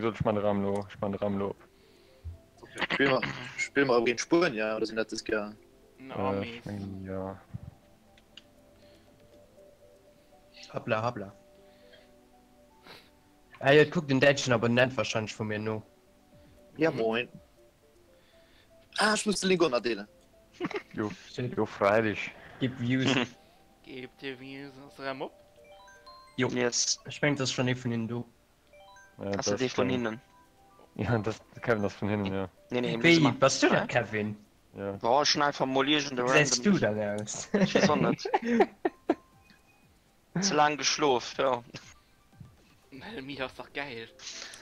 Gesot, ech man de Raum lo, ech man de Raum lo op. Spille mer, spille mer géint Spuenier oder sinn dat des Kéier? Äh, ech mengen jo. Habla habla. Ah jo, et kuckt en däitschen Abonnent wahrscheinlech vu mir no. Ja moin. Ah, ech muss de Link och nach deelen. Jo, jo freilich. Gib Views. Gib dir Views. Ass de Raum op? Jo. Yes. Ech mengen, et ass schonn ee vun hinnen do. Ja, Ass dat ee vun hinnen? Ja, das, Kevin ass vun hinnen, ja. Nee, nee, Wéi, bass du dat, Kevin? Ja. Boah, ech hunn einfach mol iergend e Wéi gesäis random. du dann aus? Ech weess och net. Ze laang geschlof, jo. Mi ass dach gäil.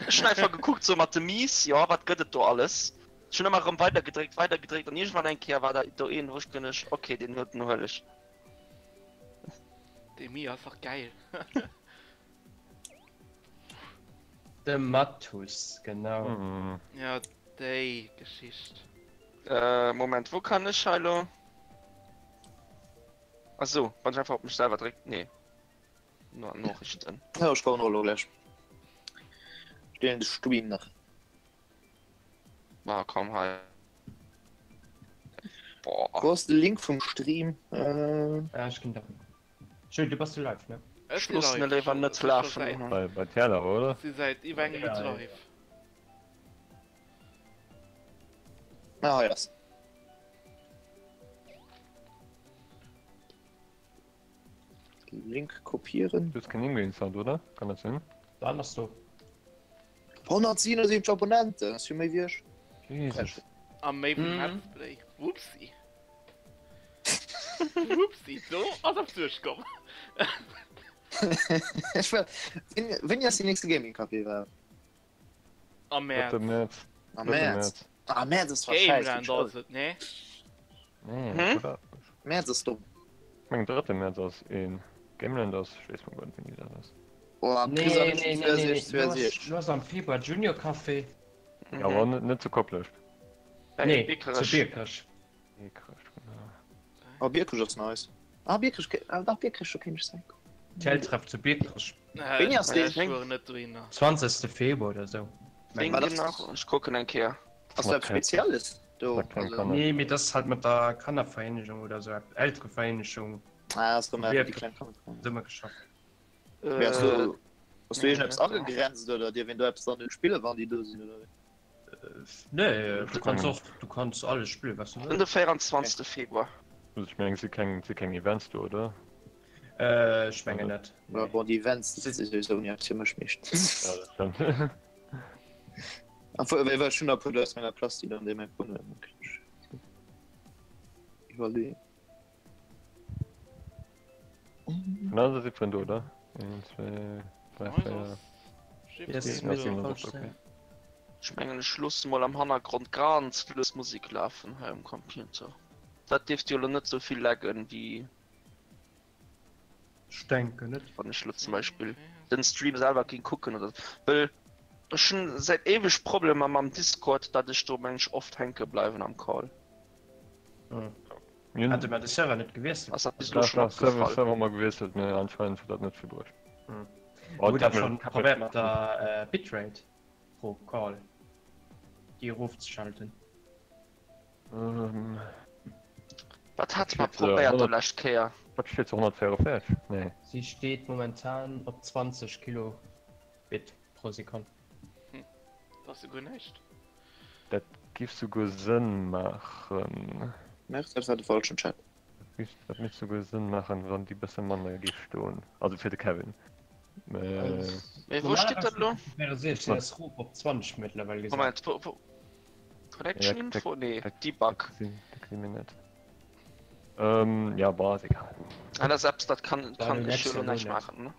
Ech hunn einfach gekuckt sou mat de Mies, jo wat gëtt et do alles. Ech hunn ëmmer erëm weider gedréckt, weider gedréckt an iergendwann eng Kéier war da do een wou ech ginn ech, ok deen huet den huel ech. Dee Mi ass dach gäil. De Matus, genau. Jo déi Geschicht. Moment wou kann ech hei lo? Ah sou, wann ech einfach op mech selwer dréck, nee. No Noorichten. Ja, ech kommen och elo gläich. Ech deelen de Stream nach. Ma komm hei. Boah. Wou ass de Link vum Stream? Äh. Ah, ech ginn der. Jules, du bass du live, ne? Ech Ech loossen e léiwer net lafen. Bei, bei Terler, oder? Si säit iwwer engem Minutt live. Ah, hei ass. Link kopieren. Du hues keen Ingame Sound, oder? Kann dat sinn? Dann ass do. 177 Abonnenten, ass jo méi wéi ech. Jesus. A méi wéi Let's Play. Whoopsie. Whoopsie, do ass eppes duerchkomm. Ech well, wéini ass déi nächste Gaming Café Wahl? Am März. Drëtte März. Am März. Ah, März ass zwar scheiss. Gameland ass et, nee? Nee, hm? oder? März ass domm. Ech mengen drëtte März ass een. Gameland ass, ech weess mol guer net wéini dat ass. Oh, Nee, nee, nee, nee, nee. Du ass am Februar Junior Café. Ja, awer net, net zu Koplescht. Nee, zu Biekerech. Biekerech, genau. Oh, Biekerech ass nice. Ah, Biekerech, ah, dach, Biekerech, do kéint ech sein. Teltreff zu Biekerech. Wéini ass deen? Ech fueren net dohinner. 20. Februar oder sou. Wéini nach? Ech kucken eng Kéier. Ass dat eppes Spezielles do? Nee, mee dat ass halt mat der Kannervereenegung oder sou, Elterevereenegung. Ah, ass rëm déi kleng Kanner. Zesumme geschafft. Mee ass do, ass do iergendeppes agegrenzt oder dierf een do eppes dann spillen, wann déi do sinn oder wéi? Nee, du kanns och, du kanns alles spillen wat du wëlls. De 24. Februar. Also ech mengen, et si keng, et si keng Events do, oder? Ech mengen net. Ja, bon, déi Events, dat si souwisou ni eppes fir mech meeschtens. Ja, dat stëmmt. Obwuel, well ech hunn der e puer do aus menger Klass, déi dann deem eng hunn, dann kéint ech iwwerleeën. Vun eis ass jiddwereen do, oder? 1, 2, 3, 4. Yes, mir sinn och okay. Ech mengen ech loosse mol am Hannergrond ganz lues Musek lafen hei um Computer. Dat dierft jo lo net sou vill laggen wéi. Ech denken net. Wann ech lo zum Beispill den Stream selwer géing kucken oder well ech hunn säit éiweg Problemer mam Discord, dat ech do meng ech oft hänke bleiwen am Call. Mir Hate mer de Server net gewiesselt? Ass dat bis elo schonn opgefall? Server hu mer gewiesselt, mee anscheinend huet dat net vill bruecht. Oh, Hutt der schonn probéiert mat der Bitrate pro Call déi erofzeschalten? Wat hate mer probéiert der lescht Kéier? Wat steet se 144? Nee. Si steet momentan op 20 Kilobit pro Sekonn. Dat ass jo guer näischt. Dat giff souguer Sënn maachen. Merz, dat war de falschen Chat. Dat misst souguer Sënn maachen, wann déi bësse manner giff stoen. Also fir de Kevin. Mee wou steet dat elo? Si ass roof op 20 mëttlerweil gesat. Moment, wou, wou? Connection Info? Nee, Debug. Dat gesi mir net. Ja, bon, ass egal. Ah, dat ass eppes, dat kann, kann ech jo elo näischt maachen, ne?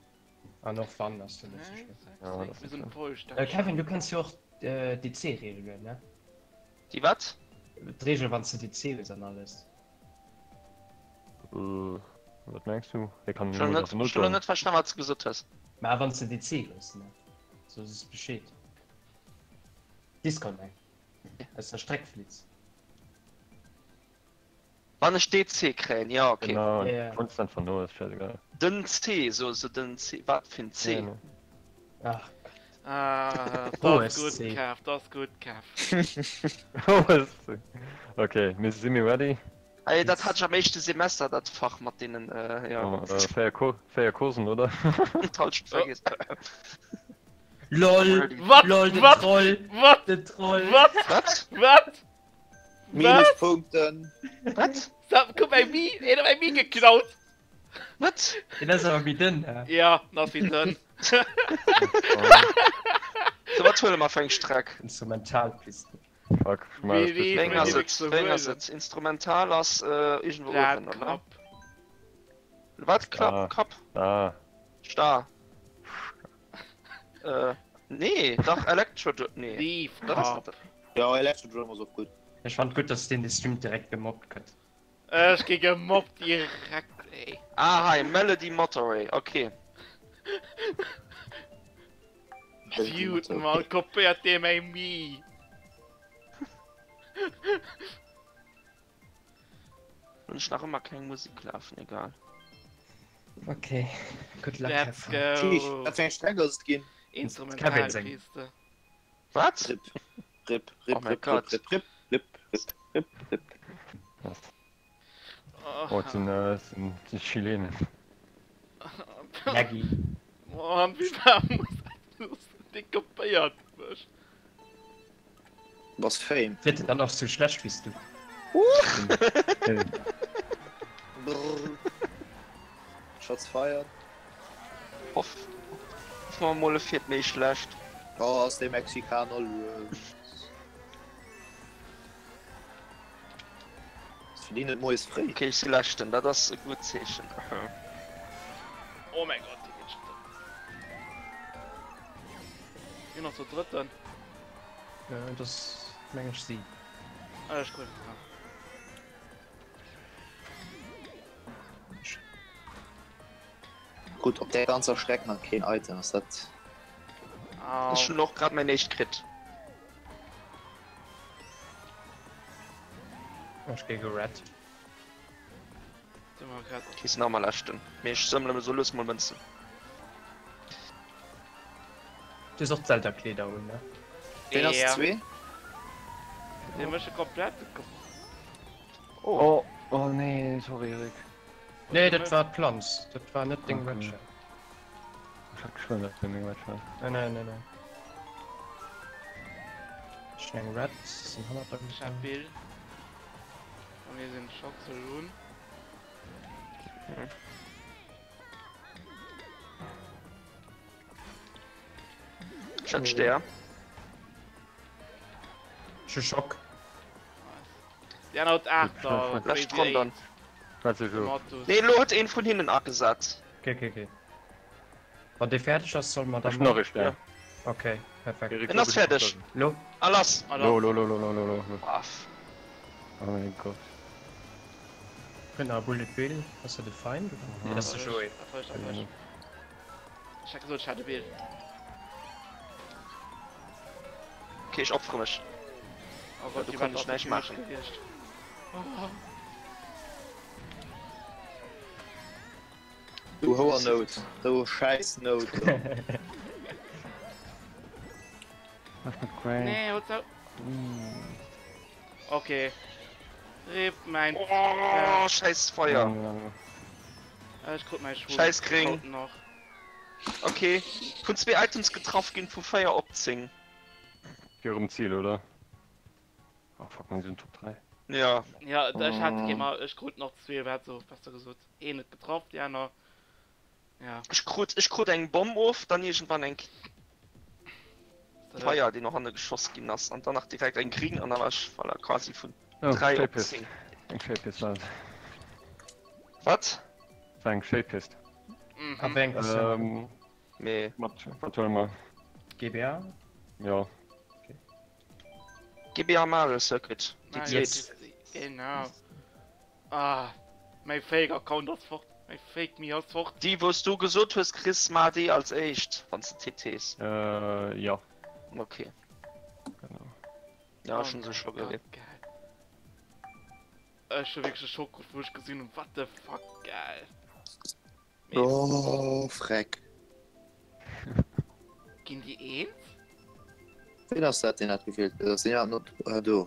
An och wann ass net sou schlëmm. Ja, dat ass net schlëmm. Kevin, du kenns jo och d'DC-Reegelen, ne? Déi wat? D'Reegel wann s de DC hues an alles. Wat mengs du? Hie kann Ech hunn net, ech hunn net verstan wat s de gesot hues. Mä wann s de DC hues, ne? Sou s Bescheed. Disconnect. Aus der Streckflitz. Wann ech DC kréien, jo ok. Genau, konstant verno ass scheißegal. Den C, so se den C, wat fir en C? Ach Gott. Ah, dat ass gutt kaf, dat ass gutt kaf. Ok, mir si mir ready? Ey, dat hat ech am éischte Semester, dat Fach mat deenen, jo. 4 Coursen, oder? D'Halschent vergiess. LOL, Wat? LOL, den Wat? Troll, Wat? den Troll. Wat? Wat? Wat? Minuspunkten. Wat? Sag, guck mal, wie? Een huet mäi Mii geklaut! Wat? Den ass awer méi dënn, hä? Ja, den ass méi dënn. So, wat huele mer fir eng Streck? Instrumentalpiste. Fuck, ech maachen Wéi, wéi, Wéng wéi ass déi et? ze Wéng ass huelen? et? Instrumental ass iergendwou Flat uewen, oder? Cup. Wat? Klapp? Ah. Kapp? Ah. Star. Äh, nee, dach Electro... Nee. Leaf Dat ass Cup. net. Ja, Electrodrome ass och gutt. Ech fand gutt, dass deen de Stream direkt gemobbt gëtt. Ech gi gemobbt direkt, ey. Ah, hei, Melody Motorway, okay. Dude, man, kopéiert dee mäi Mii. Hunn ech nach ëmmer keng Musek lafen, egal. Okay, good luck, have Let's fun. Sheesh, go. wat fir eng Streck ass et ginn? Instrumentalpiste. Wat? Rip, rip, rip, Oh my rip, rip, God. rip, rip, rip, rip, rip, rip. Oh, et sinn, äh, et sinn déi Chilenen. Laggy. Mann, wéi war muss dat los? Dee kopéiert mech. Bass Fame. Wier den dann och sou schlecht wéi s du? Brrr. Shots fired. Hoff, hoff mer mol e fiert méi schlecht. Oh, ass dee Mexikaner lues. Ass fir déi net moies fréi? Okay, ech si leschten, dat ass e gutt Zeechen. Oh mäin Gott, dee geet schon. Wien ass do Drëtten? Dat ass meng ech si. Ah, ech kucken dran. Gutt, op där ganzer Streck nach keen Item, ass dat. Au. Ech hunn och grad mäin éischt kritt. Ech gi gerett. Ech sinn am allerleschten, mee ech sëmmele sou lues mol Mënzen. Du hues och d'Zelda-Kleeder un, ne? Ween ass zwee? Dee mécht e komplette. Oh, oh nee, sorry Eric. Nee, dat war d'Planz, dat war net deng Red Shell. Ech hat geschwënn dat wär meng Red Shell. Nee, nee, nee, nee. Ech hunn eng Red, sinn hannert der Ech hat Bill. A mir sinn Schock Saloon. Ech hat Stär. Ech hu Schock. Déi aner huet 8 da. Lescht Ronn dann. Wat sech of. Nee, elo huet een vun hinnen agesat. Okay, okay, okay. Wann dee fäerdeg ass, solle mer Ech dann. hunn nach ee Stär. Okay, perfekt. Erik, En ass fäerdeg. Lo. A lass! Lo, lo, lo, lo, lo, lo, lo. Aff. Oh mein Gott. Kënnt nach e Bullet Bill. Ass dat e Feind oder? Nee, dat ass de Joé. Ech hat gesot, ech hat e Bill. Okay, ech opfere mech. Oh Gott, Do déi konnt war ech näischt maachen. gewiescht. Du Houernout, du Schäissnout. Was mit Crank? Nee, hol zou. Okay. Rip mein. Oh, scheiß Feuer. Ech krut mäi Schwung. Scheiß Gring. Haut nach. Okay. Vun zwee Items getraff ginn, vu 4 op 10. Virum Ziel, oder? Oh fuck, mir sinn Top 3. Ja. Ja, ech hat kee ma ech krut nach zwee, wat so besser gesot. Een huet getraff, déi aner. Ja. Ech krut, ech krut eng Bomm of, dann iergendwann eng Feier, déi no hanne geschoss ginn ass, an dann nach direkt eng gring, an da war ech voilà, quasi vun Oh, 3 op Shape 10. Eng Shape war et. Wat? Et war eng Shape-Pist. A wéi eng Versioun? Ähm, Mee. mat, wat huele mer? GBA? Jo. GBA Mario Circuit, déi Mario zweet. Circuit, Genau. Ah, mäi Fake Account ass fort. Mäi Fake Me ass fort. Déi wous du gesot hues kriss, mar déi als éischt wanns de TTs. Äh, jo. Okay. Genau. Ja, ech hunn se scho gewielt. Geil. Ech hu wierklech e Schock krut, wou ech gesinn hunn, what the fuck, geil. Oh, Freck. Ginn déi eens? Ween ass dat, deen dat gewielt huet? Ass deen iwwerhaapt nach do? Ah, do.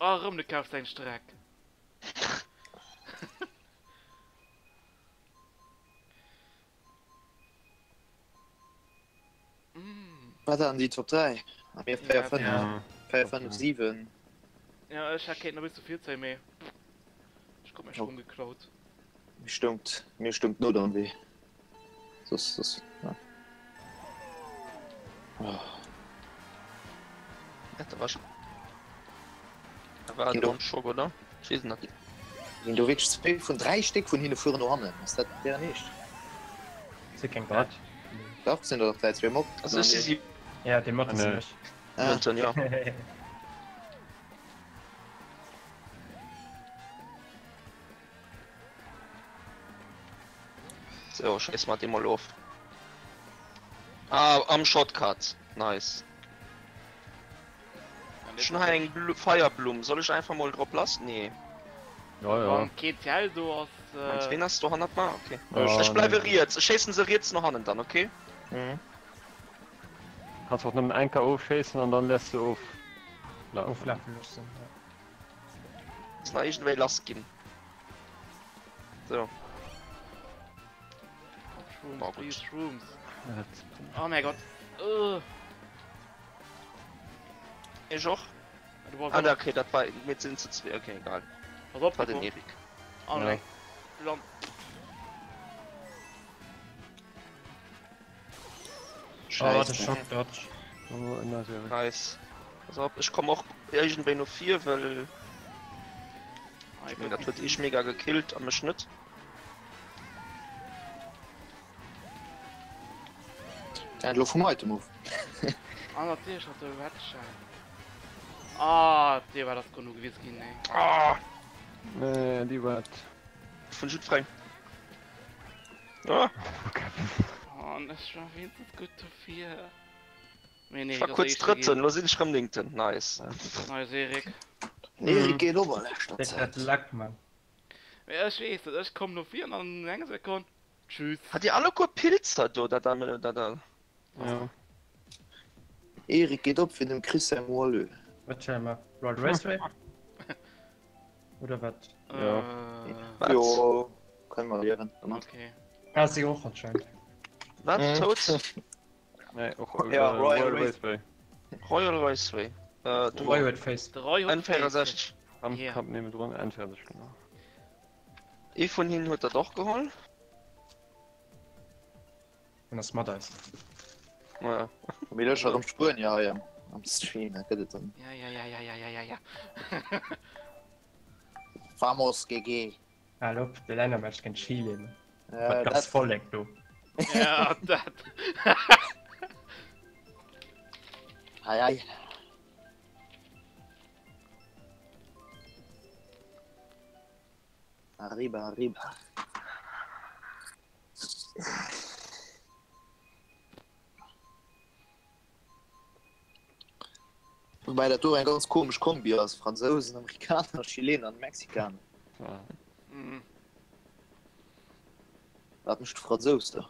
Oh, erëm de Kev seng Streck. Wat waren déi Top 3? A mir 4, 5, 4, 5, 7. Ja, ech hätt kéinten e bësse vill zéien, mee ech krut mäi Schwong geklaut. Mir stoung, mir stoung d'Nout am Wee. Soss, soss, ja. Oh. Dat war schon. Da war den am Schock, oder? Ich wees net. Sinn do wierklech zwee vun 3 Stéck vun hinne fueren no hannen? Ass dat dären Eescht? Si keng Wat? Dach, sinn der dach 3, zwee Mob. Also ech si si. Ja, dee Mod ass ech. Mënten, ja. So, schéiss mer dee mol of. Ah, am Shortcut. Nice. Ech hunn hei eng Blu Feierblumm. Soll ech einfach mol drop lass? Nee. Ja, ja. Wann kee TL do ass. Moment, ween ass do hannert mer? Okay. Ah, Ech bleiwe nee. riets. Ech schéissen se riets no hannen dann, okay? Mhm. Kanns och nëmmen eng Kéier ofschéissen an dann läss se oflafen. Oflafen loossen, ja. Ass nach iergendwéi lass ginn. So. Shrooms, Oh, gut. please, Shrooms. Oh mein Gott. Uh. Ech och. Du warst Ah, auch okay, dat war mir sinn zu zwee. Okay, egal. Pass op, War den Nico. Erik. Oh Ja. nee. Land. Oh, de Scheiße. Shock Dodge. Oh, nice, Erik. Nice. Pass op, ech komm och iergendwéi no vir, well Ah, ich mein, dat huet iech mega gekillt a mech net. Hänkt elo vum Item of. Ah, natierlech hat de Red Shell. Ah, dee war das genuch gewis ginn, nee. Ah, Nee, déi Red. vun jiddwerengem. Ah, Oh, an ech war wéinstens gutt dofir. Mee nee, ich war dat ass kuerz éischte Drëtten, ginn. lo sinn ech rëm Néngten. Nice. Nice, Erik. Den Erik geet op a leschter Dat Zäit. Luck, man. Mee ech weess et, ech komm no vir an an enger Sekonn. Tschüss. Hat dir alleguer Pilzer do? Dat dat dat dat. Ja. Erik geet op fir dem Chris säi Moelleux. Wat stelle mer? Royal Raceway? Oder wat? Ja. Äh, Wat? Jo, kënne mer liewen domat. okay. Ah, si och anscheinend. Wat? Mhm. Toad? Nee, och Ja, äh, Royal Royal Raceway. Royal Raceway. Äh, do. Roy huet Face. De Roy huet Face. N64. Am Yeah. Kamp niewendrun, N64, genau. Ee vun hinnen huet dat och geholl. En ass mat eis. Ja. Mir lësche erëm Spuenier hei am, am Stream, dat gëtt et dann. Ja, ja, ja, ja, ja, ja, ja, ja. Vamos GG. Hal op, de Lännermatch géint Chile. Man. Ja, Mat ganz dat, Vollek do. Ja, dat. hei, hei. Arriba, arriba. Wobei dat do eng ganz komesch Kombi ass, Fransousen, Amerikaner, Chilenen an Mexikaner. Ja. Mm. Wat mécht de Fransous da?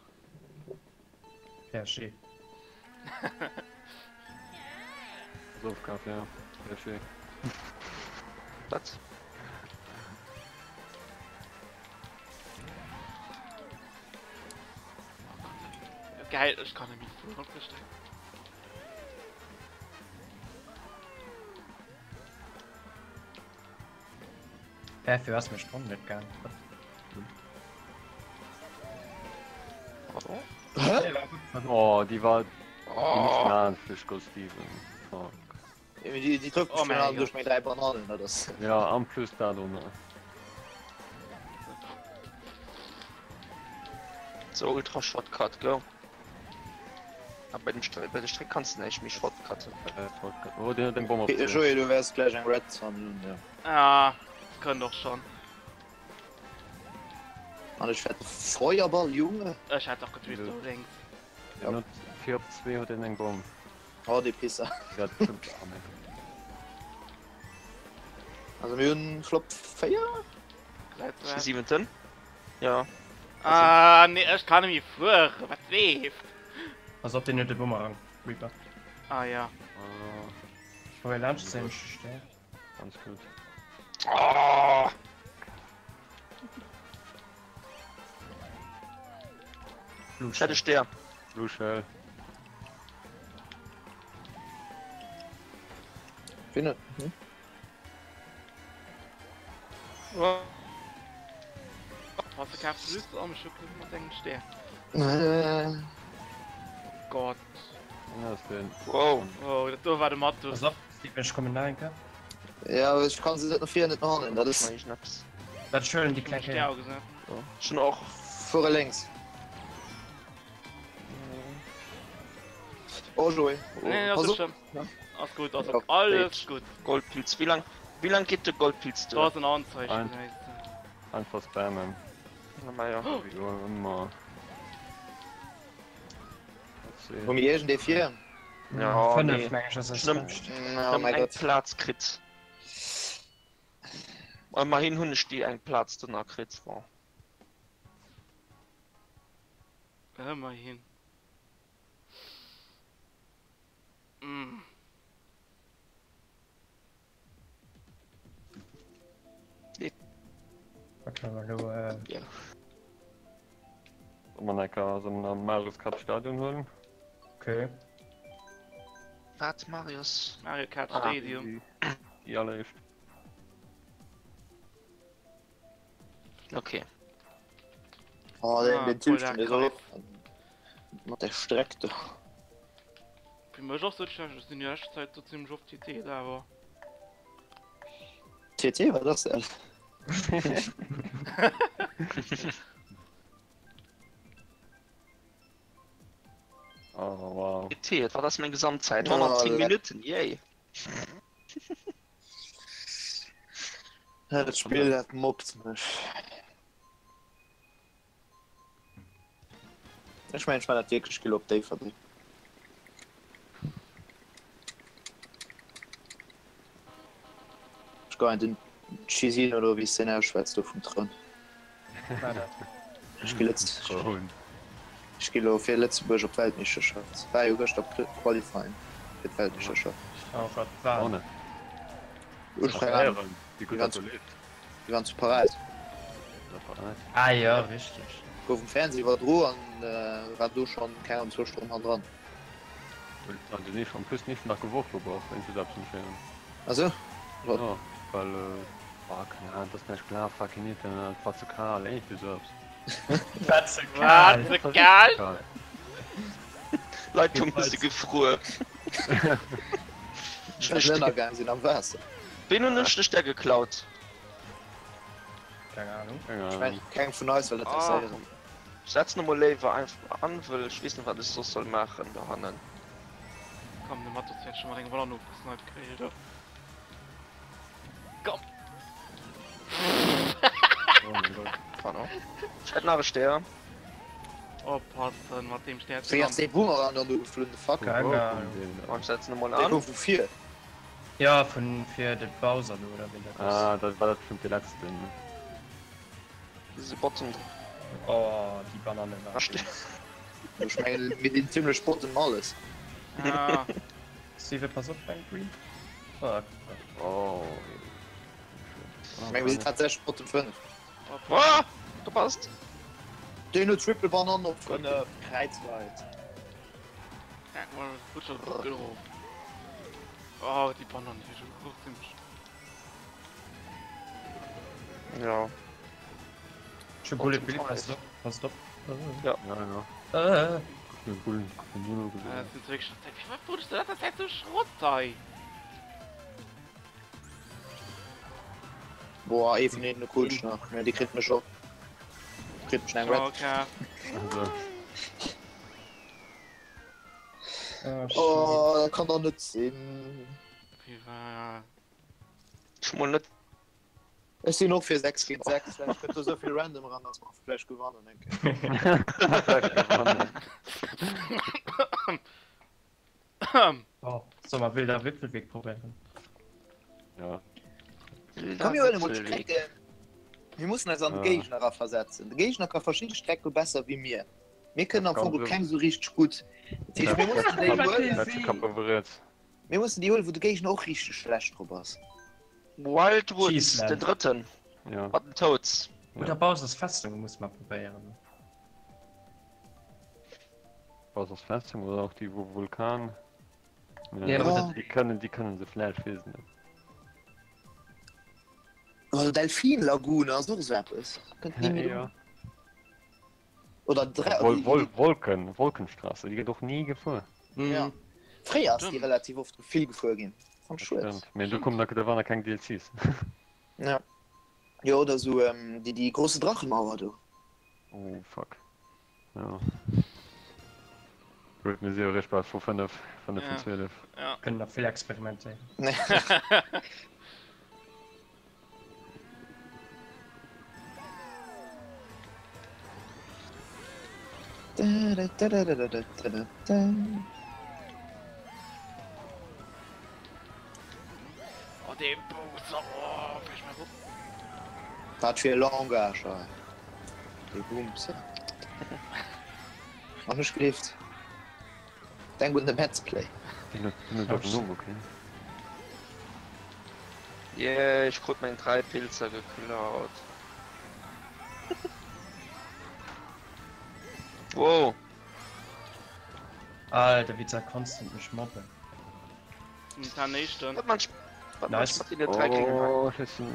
PSG. Ofkaf, ja. PSG. Wat? Geil, ech kann nämlich fuhren op der Strecke. Hä, fir was mech Sprong net gaang? Hä? Oh, déi war Oh. oh. Steven. Fuck. Déi, déi trëfft Oh, mech mein virun allem duerch Gott. meng 3 Bananen, dat ass. Ja, an plus dat och nach. So, Ultra Shortcut, go. Ah, bei dem Stre bei der Streck kannst du näischt méi shortcutten. Äh, fuck. Oh, den huet eng Bomm op. Joé, du wäers gläich eng Red Zone hunn, ja. Ah, kënnt och schon. An ech fäerte Feuerball, Junge. Ech hat dach getweet do lénks. Den huet 4 op 2 huet en eng Bomm. Oh, dee Pisser. Dat oh mein Gott. Also mir hunn Flop 4? Gesäit Ech si siwenten. Ja. Ah nee, ech kann net méi fueren, wat leeft? Pass op, deen huet de Bumerang, Reaper. Ah ja. Ech probéier laanscht ze zéien. Ganz gutt. Oh! Blue Shell. Stär. Blue Shell. Wien huet? Hm? Oh. Hast du kein Flüss am Schuck mat engem Stär? Äh. Gott. Ja, ist den. Wow. Oh, dat do war de Mattus. Pass op, Steve, ech kommen nach eng Kéier. Ja, aber ich kann se net no vir net no hannen. Dat ass Wat ech huelen déi kleng Kéier. Schon och. Fuere lénks. Oh Joé. Nee, nee, ass Pass net op. schlëmm. Ass gutt, ass ok. Alles gutt. Goldpilz. Wéi lang, wéi lang geet de Goldpilz Do duer? ass en Anzeichen. Ein- Einfach spammen. Ja, ma ja. Wéi ëmmer. Hu mir iergend ee vir? Ja, 5 nee. meng ech ass eis Schlëmm. bescht. Oh Nëmmen mäi eng Gott. Plaz kritt. Ëmmerhin hunn ech déi eng Plaz do nach kritt. Bon. Ëmmerhin. Mm. Wat war elo? Äh... Ja. Soll man enker so am Marius Kart Stadion huelen? Okay. Wat Marius? Mario Kart Ah. Stadium. Déi, déi alleréischt. Okay. Oh, den, Ah, den Typ, voll der soll mat der Streck do. Fir mech ass net schlecht, ech sinn déi lescht Zäit do zimmlech oft TT awer. TT, wat ass dat? Oh wow. TT, wat ass meng Gesamtzäit? Oh, 110 leck. Minutten, yay! Ja, dat Spill dat mobbt mech. Ech mengen, ech man dat wierklech Spill op Déifferdeng. Ech geien den Chisino oder wéi s deen ausschwätzt do vum Troun. War dat? Ech gi Lëtz Troun. ech gi lo fir Lëtzebuerg op d'Weltmeeschterschaft. War jo gëschter Qualifying fir d'Weltmeeschterschaft. Oh Gott, war. Vorne. Ech keng Ahnung. Éieren, wéi gutt dat do leeft. Déi waren zu Paräis. Ah jo, richteg. Gouf um Fernseh iwwerdro an war do schonn keng Ahnung zwou Stonnen hannendran. An den en plus den éischten Dag geworf gouf och wéinst esou eppes anscheinend. Ah sou? Jo, well ah keng Ahnung, et ass näischt gelaf, war keen Internet, war ze kal, iergendwéi esou eppes. War ze kal. War ze kal? Leit hu misse gefruer. Ech ënnergaang sinn am Waasser. Ween hunn ech de Stär geklaut? Keng Ahnung. Ech mengen keng vun eis well dat ass Ah. séieren. Ech setzen emol léiwer einfach an, wëll ech weess net wat ech soss soll maachen dohannen. Komm, de Matos wäert scho mat engem Ballon ofgesniped kréien, do. Komm! Oh mein Gott. Pardon. Ech hätt nach e Stär. Oppassen mat deem Stär Wéi ass dee Boomerang dann do geflunn? The fuck? Keng Ahnung. Bon, ech setzen emol Dee an. koum vu vir. Ja, vun fir de Bowser do, oder wéi dat ass. Ah, dat war dat bestimmt de letzten. Diese Botten. Oh, déi Banane war Verste- béis. Ech mengen mir sinn zimmlech botten alles. Ah, Steven, pass op beim Green. Oh, Oh. Ech mengen mir sinn tatsächlech bottom 5. Ah! Gepasst! Deen huet Triple Banane op 5 Kräizleit. ja, mal, rutscht der Buckel erof. Oh, déi Banane, déi ist schon ziemlich. Ja. Schon Bullet Bill, pass op, pass op. Ja, ja. Äh, Den Bullen, den Nuno gesehen. Das sind wirklich schon Zeit. Wie wurdest du das Zeit so Schrott, ey? Boah, ee vun deenen krut ech nach. Mä déi kritt mech och. Kritt mech eng Red. Okay. Also, oh, shit. Oh, dat kann doch net sinn. Wie war. Ech mol net. Ech sinn och fir 6 géint 6. Vläicht kënnt do souvill random eran, dass mer vläicht gewannen eng Kéier. vielleicht gewonnen. Oh, soll mer Wilder Wipfelweg probéieren? Ja. Komm, mir huelen emol d'Strecken. Mir mussen eis an de Géigner eraversetzen. De Géigner ka verschidde Strecke besser wéi mir. Mir kënnen am Fong keng sou richteg gutt. Dat heescht, mir mussen déi huelen. Mir mussen déi huelen, wou de Géigner och richteg schlecht drop ass. Wild Woods, den drëtten. Mat den Toads. Oder Bowser's Festung muss mer probéieren. Bowser's Festung oder och déi wou Vulkan. Ja, ja. Déi kënnen, déi kënnen se vläicht weess net. Oder Delfinlagune ass och esou eppes. Kënnt ni méi Ja. Oder Dre Wol, Wol, Wolken, Wolkenstraße, déi gëtt och ni gefuer. Ja. Fréier ass déi relativ oft vill gefuer ginn. Fand ech schued. Stimmt. Mee do kommen da, da waren da keng DLCs. Ja. Jo, oder esou déi, déi große Drachenmauer do. Oh fuck. Ja. Gutt, mir si jo eréischt bei vu 5, 5 vun 12. Ja. Kënnen nach vill experimentéieren. Oh, dee Bowser, oh, wéi ech mech op. Wat fir e Langage hei. Dee Bumse. An ech gleeft. Denk un de Metz Play. Deen huet deen huet och en Numm, okay. Yeah, ech krut meng 3 Pilzer geklaut. Wow. Alter, wéi ze konstant mech mobben. Momentan éischten. Wat man wat man mat deene 3 gréngen hei? Oh, ech sinn.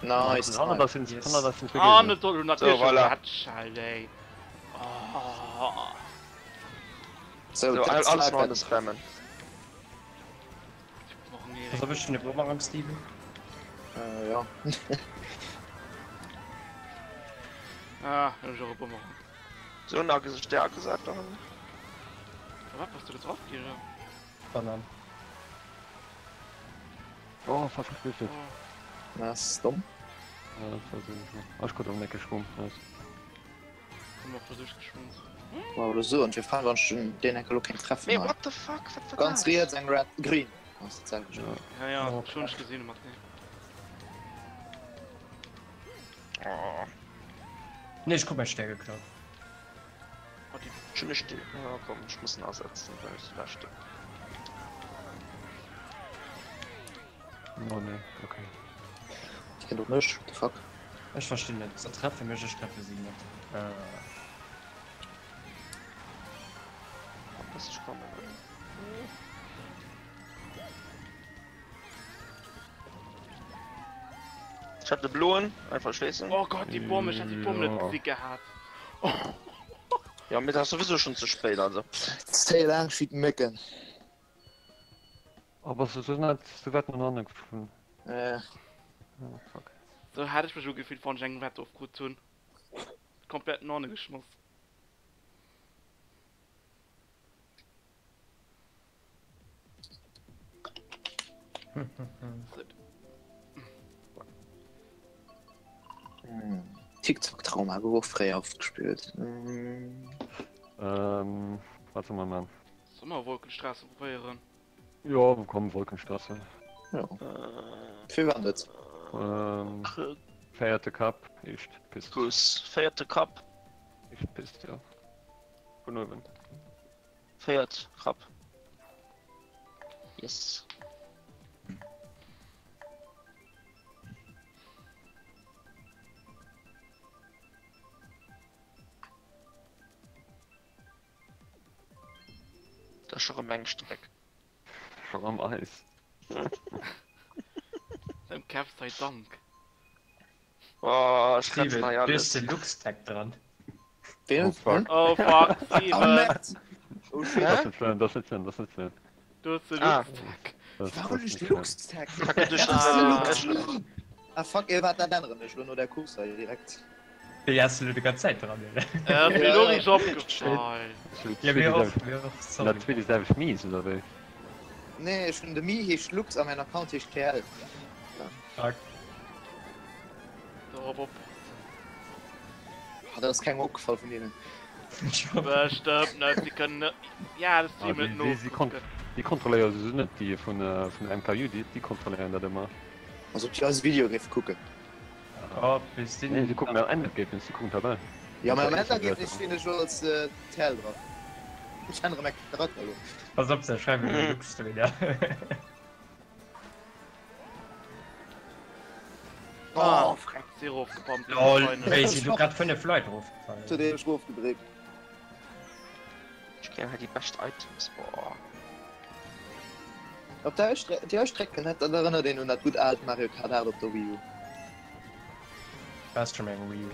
Nice. Hanner das sind Yes. hanner das sind Ah, Gegner. net soll natierlech So, voilà. Headshot, ey. Oh. So, So, dat alles war mal alles spammen. Was hab ich schon den Bumerang, Steven? Äh, ja. Ah, ech och e Bumerang. So, na, der gesagt doch. Wat bass du getroff gi? Banan. Oh, fast geflüchtet. Oh. Das ist dumm. Ja, das war so. Ah, ich konnte auch nicht geschwommen. Nice. Komm och versucht geschwommen. Wow, oder so, und wir fahren, wann schon den Enkel kein Treffen. Nee, what the fuck? Wat war Ganz dat? riets eng Red Green. Das ist dasselbe. Ja. Ja, ja, Oh, schon nicht gesehen, mat nee. Oh, Nee, ich krut mein Stär geklaut. Oh, die schon nicht still. Ja, komm, ich muss ihn ersetzen, weil ich da stehe. Oh nee, okay. Ich kenn doch nicht. What the fuck? Ech verstinn net. Se treffe mech, ech treffe si net. Äh. Lass ich kommen. Ich hab den bloen, einfach schließen. Oh Gott, die Bombe, ich hab die Bombe net Ja. gesehen gehabt. Oh. Ja, mir das sowieso schon zu spät, also. Zéi laang schiet Mécken. Aber so so net so wäit no hanne geflunn. Äh. Oh, fuck. So hat ech mech ugefillt, wann ech eng Wett ofkrut hunn. Komplett no hanne geschmoss. TikTok Trauma gouf och fréier oft gespillt. Mm. Ähm, wat soll man man? Soll mer Wolkenstraße probéieren? Jo, komm, Wolkenstraße. Ja. Äh, Fir wann net? Ähm, véierte Cup, éischt Pist. Bus, véierte Cup. Éischt Pist, ja. Vun uewen. Véiert Cup. Yes. Dat ass scho rëm eng Streck. Scho rëm eis. Dem Kev sei Dank. Oh, ech retzen Steven, hei du alles. hues de Luxtag dran. Ween? Oh fuck. Oh fuck, Oh Steven! Merd! Oh shit. Dat ass net schlëmm, dat ass net schlëmm, dat ass net schlëmm. Du hues de Ah. Luxtag. Dat Warum ass hunn ech net de schlëmm. Luxtag? Fuck, du Das ist de Ah. Lux! Ah fuck, ey, waart, dat änneren ech lo no der Course hei direkt. Déi has du lo déi ganz Zäit dran, oder? Äh, ass mir Ja. lo riicht opgefall. Ja, mir och, mir och, Sinn dat sorry. zwee déi selwecht Mies, oder wéi? Nee, ech hunn de Mi heescht Lux a mäin Account heescht TL. Fuck. Dorop oppassen. Ah, dat ass kengem opgefall vun deenen. Bestëmmt net, si kënnen net. Ja, das Ah, Team déi, net déi, si kont nokucken. déi kontrolléiere se net, déi vun, vun der MKU, déi, déi kontrolléieren dat ëmmer. Als ob déi eise Video géife kucken. Oh, bis sinn. Nee, si kucken am Endergebnis, si kucken d'Tabell. Jo, mä am Endergebnis stinn ech elo als TL dran. Ech ännere mäi Charakter elo. Pass op, se schreiwen elo Lux dohinner. Oh, freck, si erofgepampt. Lol, wéi sinn do grad 5 Leit erofgefall? Zu deem ech erofgedréckt. Ech kréien hei déi bescht Items, boah. Op der Streck, déi Strecken, dat erënnert een un dat gutt aalt Mario Kart 8 op der Wii U. Ass schon eng Wii U.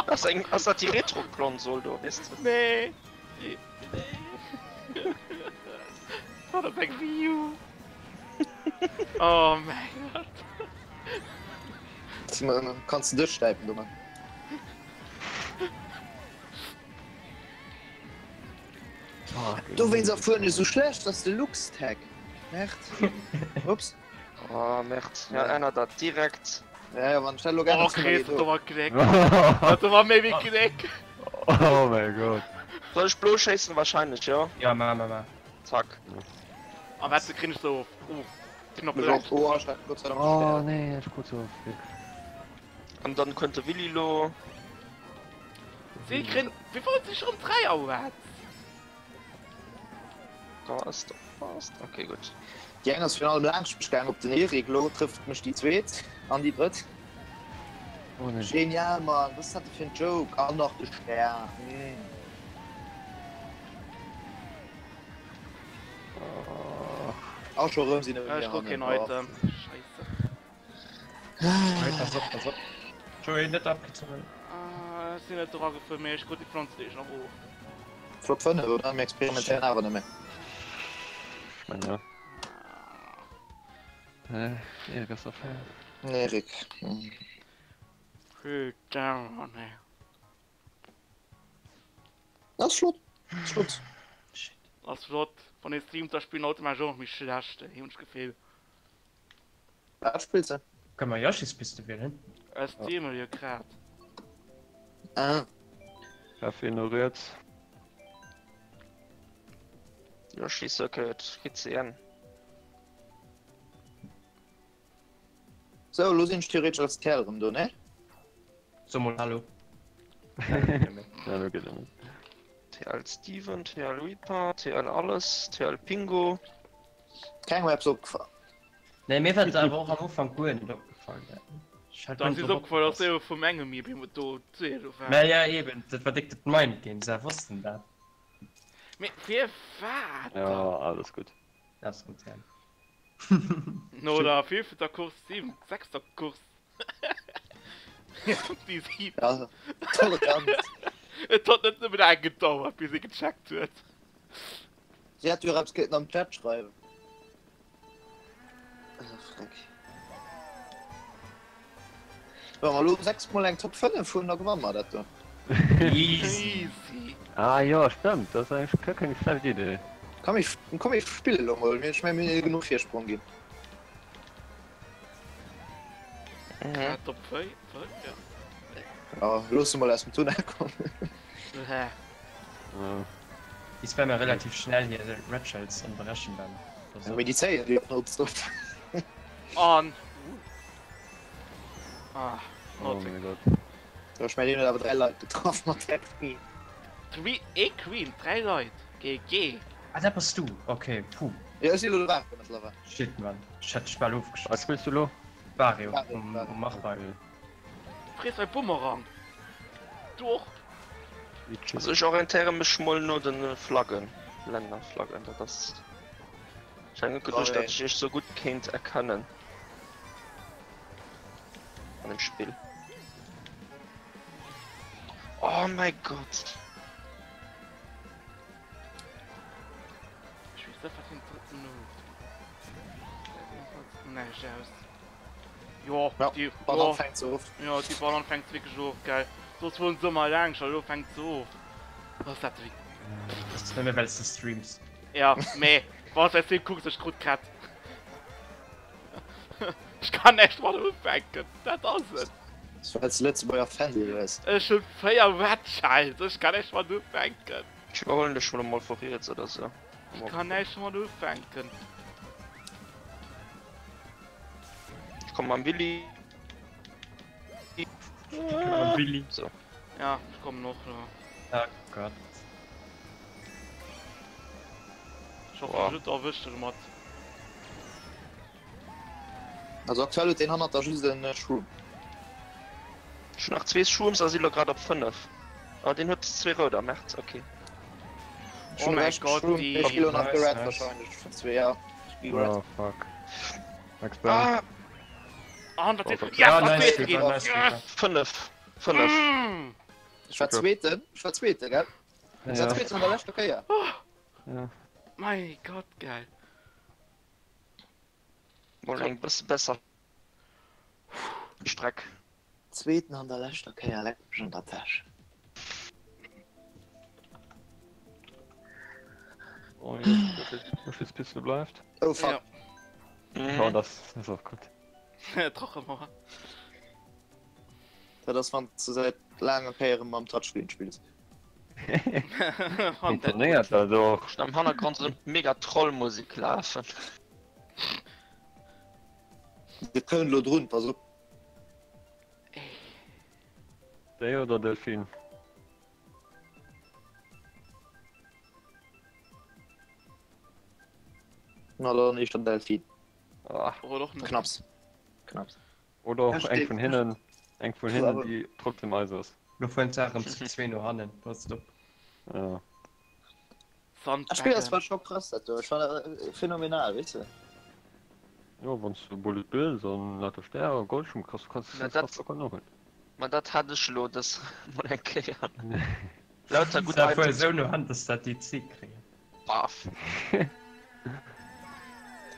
Ass eng, ass dat déi Retro-Konsol do, weess de? Nee. Nee. Wat ass eng Wii U? Oh mäin Gott. Kanns de dech stäipen domat? Dowéinst erfueren ech sou schlecht ass de Lux-Tag. Merd. Ups. Oh merd, ja ännert dat direkt. Ja, ja, wann ech dat elo geännert Oh Chris, dat do war Gléck. Dat do war méi wéi Gléck. Oh mäi Gott. Soll ech blo schéissen? Wahrscheinlech jo. Ja, ma, ma, ma. Zack. A wat ze krin ech sou of? Knapp Mech och. Oh, ech hat Gott sei Dank Oh nee, ech krut se of. An dann kënnt de Willy lo. Si kréien, wéi wollt si schon 3 Awards? Da ass der fast. Okay, gutt. Déi eng ass virun allem laanscht mech gaang op den Eric, lo trëfft mech déi zweet an déi drëtt. Oh nee. Genial Mann, wat ass dat fir en Joke? An nach de Stär. Mm. A scho rëm sinn Ech mir krut keen hannen. Item. Scheisse. Hey, pass op, pass op. Joey, net abgezungen. Ah, ech sinn net dra gefuer, mee ech krut déi Pflanzedeeg nach of. Flott 5, oder? Mir experimentéieren awer net méi. Ech mengen jo. Äh, Erik ass der fair. Erik. Putain, Mann, ey. Ass flott. Ass flott. Ass flott. Wann ee streamt, da spillen automatesch och méi schlecht, ey, hunn ech d'Gefill. Wat spills de? Kënne mer Yoshi's Piste wielen? Ech streamen jo grad. Ah. Café no riets. Yoshi Circuit, GCN. Sou, elo sinn ech theoretesch als Terl erëm do, ne? So mol hallo. Ja, lo geet et net. TL Steven, TL Reaper, TL Alles, TL Pingo. Keng war eppes opgefall. Nee, mir war et awer och am Ufank guer net opgefall. Ech hat Dann guer ass net drop opgefall, dass opgepasst. se vum engem mir bi do zu war. Mä ja, eben, dat war déck dat Mind Game, se wossten dat. Mee firwat? Ja, alles gutt. Dat ass rëm TL. No der fünfter Kurs, sieben, sechster Kurs. Déi sieb. Ja, Toleranz. Et huet net nëmmen laang gedauert, bis ee gecheckt huet. Si hätt jo och eppes kéinten am Chat schreiwen. Freck. Wa mer elo 6 mol eng Top 5 hunn, da gewanne mer dat do. Easy. Easy. Ah jo, stëmmt, dat ass eigentlech guer keng schlecht Idee. Komm, ech, komm ech spille lo mol, ech mengen mir hunn genuch Virsprong ginn. Mhm. Top 5, ja. Ja, looss se mol aus dem Tunnel kommen. Hä? Ja. Déi spammen relativ schnell hir Red Shells an brechen dann. Ja, mee déi zéien déi och nonstop. An. Ah, Oh not. mein Gott. Jo, ech mengen, deen huet awer 3 Leit getraff mat där Queen. Three, ee Queen, 3 Leit. GG. Ah, dat bass du, ok, puh. Jo, ech si elo de Wario mëttlerweil. Shit, man, ech hätt dech bal Wat ofgeschoss. spills du lo? Wario, Wario, um, Wario. um Machbike. Okay. Friess mei Bumerang. Du och. Wie Also chillig. ech orientéiere mech mol no de Flaggen, Lännerflaggen, dat ass. Ech hat net geduecht, datt ech iech sou gutt kéint erkennen an dem Spill. Oh mäi Gott! Ech weess net wat fir en drëtten Note. Gesäit jedenfalls näischt aus. Jo, Ja, déi, Banann jo, fänkt se of. jo, déi Banann fänkt wierklech of, gell. Soss wor en Summer laang scho, elo fänkt se of. Wat ass dat fir. Dat ass nëmme well s de streams. Ja, mee wann s de Stream kucks, ech krut d'Kett. Ech kann näischt domadder ufänken, dat ass et. Ass well s de Lëtzebuerger Fernseh hues. Ech hunn 4 Red Shells, ech kann näischt domadder ufänken. Ech iwwerhuelen dech mol vu riets oder sou. Ech kann näischt domadder ufänken. Ech komm mam Willy. Willi. So. Ja, ech kommen och lo. Oh Gott. Ech hoffen, ech net erwëscht domat. Also aktuell huet deen hannert der just en Shroom. Ech hunn nach zwee Shrooms a si lo grad op 5. Oh, deen huet zwee rouder, Merd, okay. Ech hunn Oh mäi recht Gott, Shroom, déi. ech gi lo nach Nice, gered nice. wahrscheinlech vun zwee, ja. Ech gi gered. Oh fuck. Max Bang. Ah, Ah, dat Oh, yes, Ja, dat nice, zweete Reaper, ginn. nice, Reaper. Yes! 5, 5. Mm. Ech war Zweeten, ech war Zweete, gell? Ech war Ja, Zweeten an der leschter Kéier. ja. Mein Gott, geil. Mol eng bësse besser Streck. Zweeten an der leschter Kéier, leck mech an der Täsch. Oh, jetzt Piste bleibt. Oh fuck. Ja. Oh, das ist auch gut. Drachemauer. Dat ass wann du säit laange Kéiere mam Touchscreen spills. Funktionéiert dat och? Ech hunn am Hannergrond esou mega Trollmusek lafen. Dir kënnt elo drun, pass op. Déi oder Delfin? Na dann éischter Delfin. Ah. Oder och net. Knapps. Knapps. Oder och eng vun hinnen, eng vun hinnen, déi trotzdem eis ass. Lo fueren se erëm zu zwee no hannen, passt op. Ja. Dat Spill ass zwar scho krass dat do, ech fannen dat phänomenal, weess de. Jo, wann s du Bullet Bills an lauter Stäre, Goldschung kriss, kanns du dat locker nohuelen. Ma dat hat ech elo dës mol eng Kéier. Lauter gutt Se fuere Items. sou no hannen, dass dat déi zwee kréien. Baff.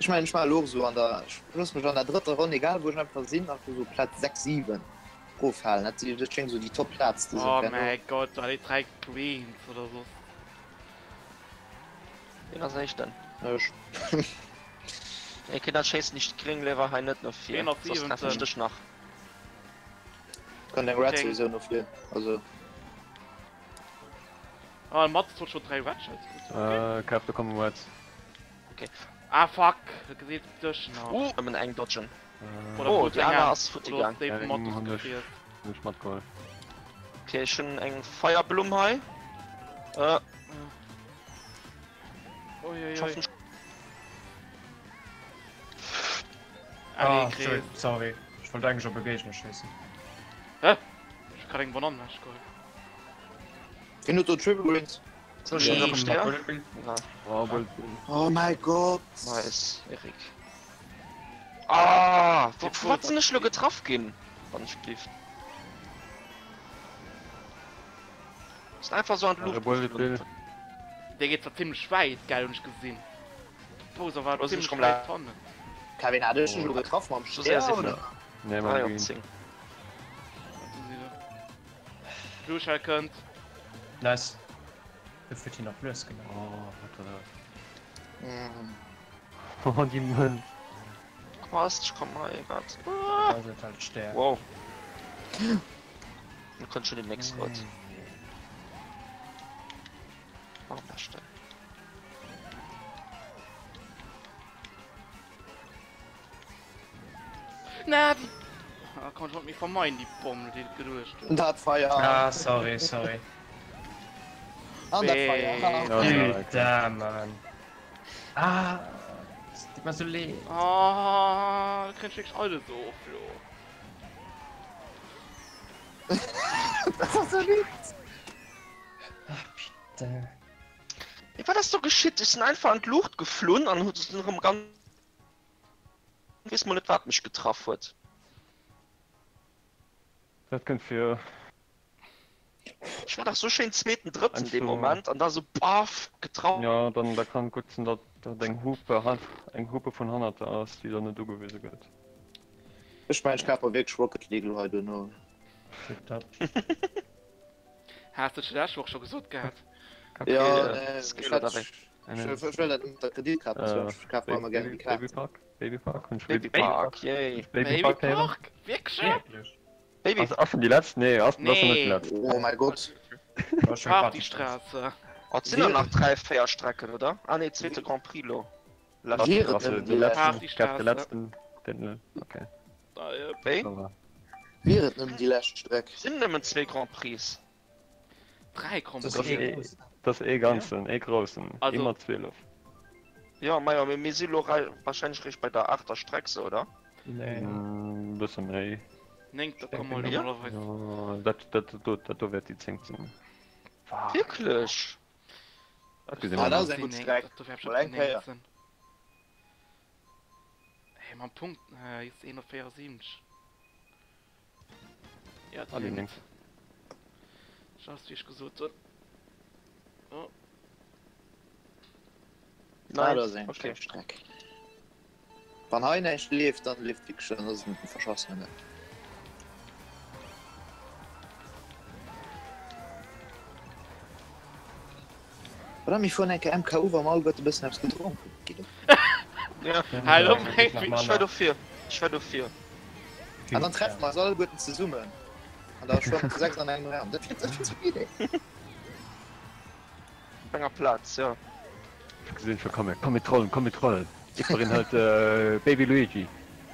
Ech mengen ech war elo och esou an der, ech loosse mech an der drëtter Ronn, egal wou ech einfach sinn, einfach esou Plaz 6, 7 erofhalen. Dat si, dat schéngt esou déi Top Plaz ze sinn. Oh mäi Gott, war déi 3 Greens oder soss. Wien ass éischten? Ech. Ok, dann schéissen ech d'gréng léiwer hei net no vir, Wien ass soss treffen ech siwenten? dech nach. Kënnt eng Red souwisou no vir, also. Ah, Mats huet schon 3 Red Shells gutt. Äh, Kev, do kommen Reds. Okay. Ah fuck, da geseet dech nach. Uh, nëmmen eng dodgen. Äh, Oder Oh, huet déi eng aner an- ass futti oder gaang. ass déi vum Eng Matus hunn ech. gefriess. Hunn ech matgeholl. Okay, ech hunn eng Feierblumm hei. Äh, Uiuiui. ich hoffen, Ah, Allez, Chris. sorry. Ech wollt eigentlech op e Géigner schéissen. Hä? Ech hu grad eng Banann ewechgeholl. Wien huet do Triple Greens? Soll ech schon Ja. erëm Stär? Ja. Oh, Bullet Bill. Oh mäi Gott! Nice, Eric. Ah, wo, vu wat sinn ech lo getraff ginn? Wann ech bliff. Sinn einfach so an Alle d'Luucht Bullet Bill. geflunn. Dee geet zwar zimmlech wäit, gell, hunn ech gesinn. D'Poser war Lo sinn ech zimmlech rëm wäit la- hannen. Kevin, hat ech dech elo getraff mam So sehr Stär, sicher. oder? Nee, mam 3 op Green. 10. Blue Shell kënnt. Nice. Dofir huet hien nach lues gemaach. Oh, wat war dat? Mm. Oh, déi Mënz. Was? Ich komm mal, grad. Ah. Also halt Stär. Wow. Dann kommt schon die nächste Rot. Warum das denn? Na, déi. Ah, komm, ech wollt méi vermeiden, déi Bomm, déi et geduecht huet. Dat Feier. Ah, sorry, sorry. An dat Feier. Wee. Ja, ja, okay. Putain, Mann. Ah, es tut mir so leed. Ah, da kréien ech wierklech alles of, lo. Dat ass e Witz. Ach, putain. Ey, wat ass do geschitt? Ech sinn einfach an d'Luucht geflunn an hu sinn erëm ganz. Weess mol net wat mech getraff huet. Dat kënnt vir. Ech war dach sou schéin zweeten, drëtten dee Heiansdo- Moment an da sou baff getraff. Ja, dann da kann gutt sinn, datt dat eng Hupe han eng Hupe vun hannert der ass, déi dann net ugewise gëtt. Ech mengen ech kaf mer wierklech Rocket League elo hei duerno. Tipptopp. Has de dat lescht Woch scho gesot gehat? Ja, Okay, nee, Skill ech oder hat wéi? ech ech wëll dat net mat der Kreditkaart bezuelen, ech kaf mer ëmmer gär déi Kaart. Baby Park? Baby Park? Hunn ech Baby Park, yay. Baby Park héieren? Park? Wierklech? Wierklech? Baby Ass, ass schon déi letzt? Nee, ass, nee. ass schon net déi letzt. Oh mäi Gott. War schon Partystraße. Oh, et sinn der nach 3, 4 Strecken, oder? Ah nee, zweete Grand Prix lo. Lescht. Wier et Ass nëmmen de déi letzten, lescht? ich glaub, de Partystraße. letzten, den, okay. Ah, yep. Wéi? Ça va. Wier et nëmmen déi lescht Streck? Sinn nëmmen zwee Grand Prix. 3 Grand Prix. Dat ass ee ganzen, ee groussen, ee mat 12. Jo, majo, mee mir si lo wahrscheinlech réischt bei der aachter Streck, sou, oder? Nee. E bësse méi. Néngter komme mer normalerweis. Jo, dat, dat do, dat do wäert déi zéngt sinn. Wierklech? Dat gesinn mer nach. Dat ass eng gutt Streck. Mol eng Kéier. Hey, mam Punkt, äh, jetzt 174. Ja, Ah, die die 9. Just wie ich gesot hunn. Oh. Ah, dat ass eng Okay. schlecht Streck. Wann hei näischt leeft, dann leeft wierklech, dann ass et mit dem Verschassenen. Oder mir fueren eng Kéier MKU, wa mer alleguerte e bëssen eppes gedronk hunn. Geet och. Ja, Hallo, ech war dofir. Ech war dofir. An dann treffe mer eis alleguerten zesummen. An da schwammen zu 6 an engem Raum. Dat wier dat wier eng Idee. Op enger Plaz, jo. Ech gesinn scho kommen. Komm mir trollen, komm mir trollen. Jiddwereen hëlt Baby Luigi.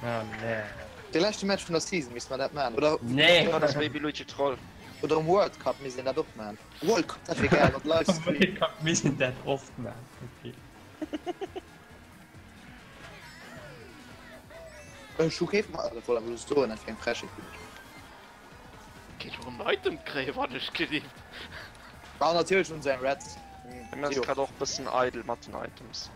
Oh nee. De leschte Match vun der Season misste mer dat maachen, oder? Nee. Wat ass Baby Luigi Troll? Oder um World Cup misst een dat och maachen. World Cup, dat wier gäil mat Livestream. World Cup misst een dat oft maachen, okay. Ech hu kee Ma dat wollt awer just soen, dat wier eng Frechheet gewiescht. Kéint jo erëm en Item kréien, wann ech gelift. Ah natierlech hunn se eng Red. Mir ass grad och bëssen eidel mat den Items.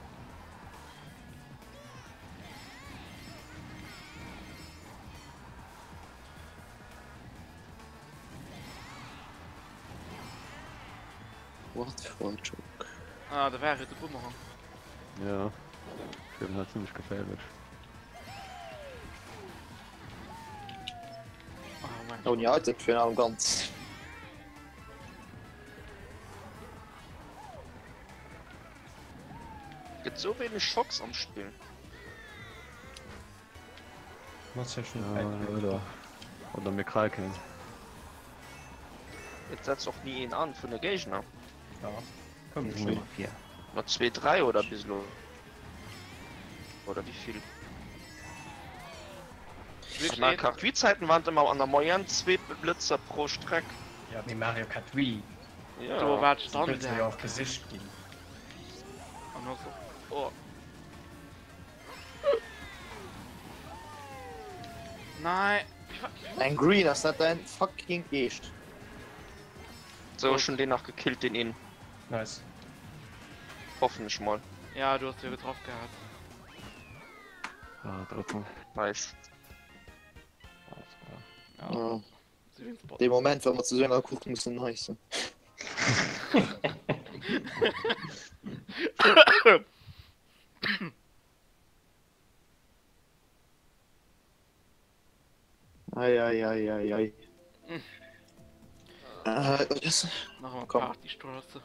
What for a joke. Ah, da war et de Bumerang. Ja, Schwimmen halt ziemlich gefährlich. Oh mein Ouni Item virun allem ganz. Gëtt sou wéineg Schocks am Spill. Muss ja schon Ja, oder, oder mir kraken. Et setzt och ni een an vun de Géigner. Ja, komm ich schon. Mat 2, 3 oder bis elo? Oder wéi vill? Mario Kart Wii Zäiten waren et ëmmer an der Moyenne zwee Blëtzer pro Streck. Ja, mee Mario Kart Wii. Ja. Do war Sind Blëtzer Standard. jo och gesicht ginn. An ass och. Oh. Nein. Eng Green ass dat dein fucking Eescht? Sou ech hun deen nach gekillt deen een. Nice. Hoffen ech mol. Ja du hast jo getroff gehat. Ah, drëtten. Nice. Ja. Dee Moment wa mer zu enger Kuch mussen neissen. Ei, ei, ei, ei, ei. Äh, das... Nach einmal Komm. Partystraße.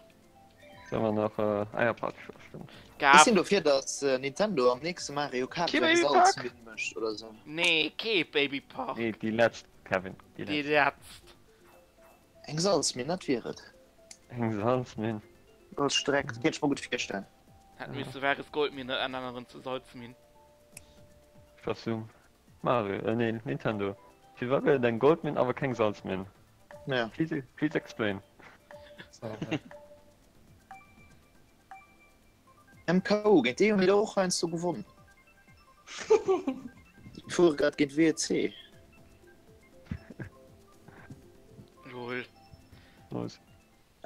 Sollen wir nach äh, ah ja, Partystraße, stimmt. Ech sinn dofir, dass äh, Nintendo am nächste Mario Kart Kee eng Baby Park? Salzminn mécht oder sou. Nee, kee Baby Park. Nee, déi letzt, Kevin. Déi Déi letzt. letzt. Eng Salzminn, dat wier et. Eng Salzminn. Als Streck, dat kéint ech mer gutt virstellen. Hätten misse Wahres Goldmine änneren zu Salzmine. Versumm. Mario, äh nee, Nintendo. Firwat gëtt et eng Goldminn awer keng Salzminn? Ja. Please, please explain. MKU, géint déi hu mir do och heiansdo gewonnen. Déi fuere grad géint WEC. Lol. Nice.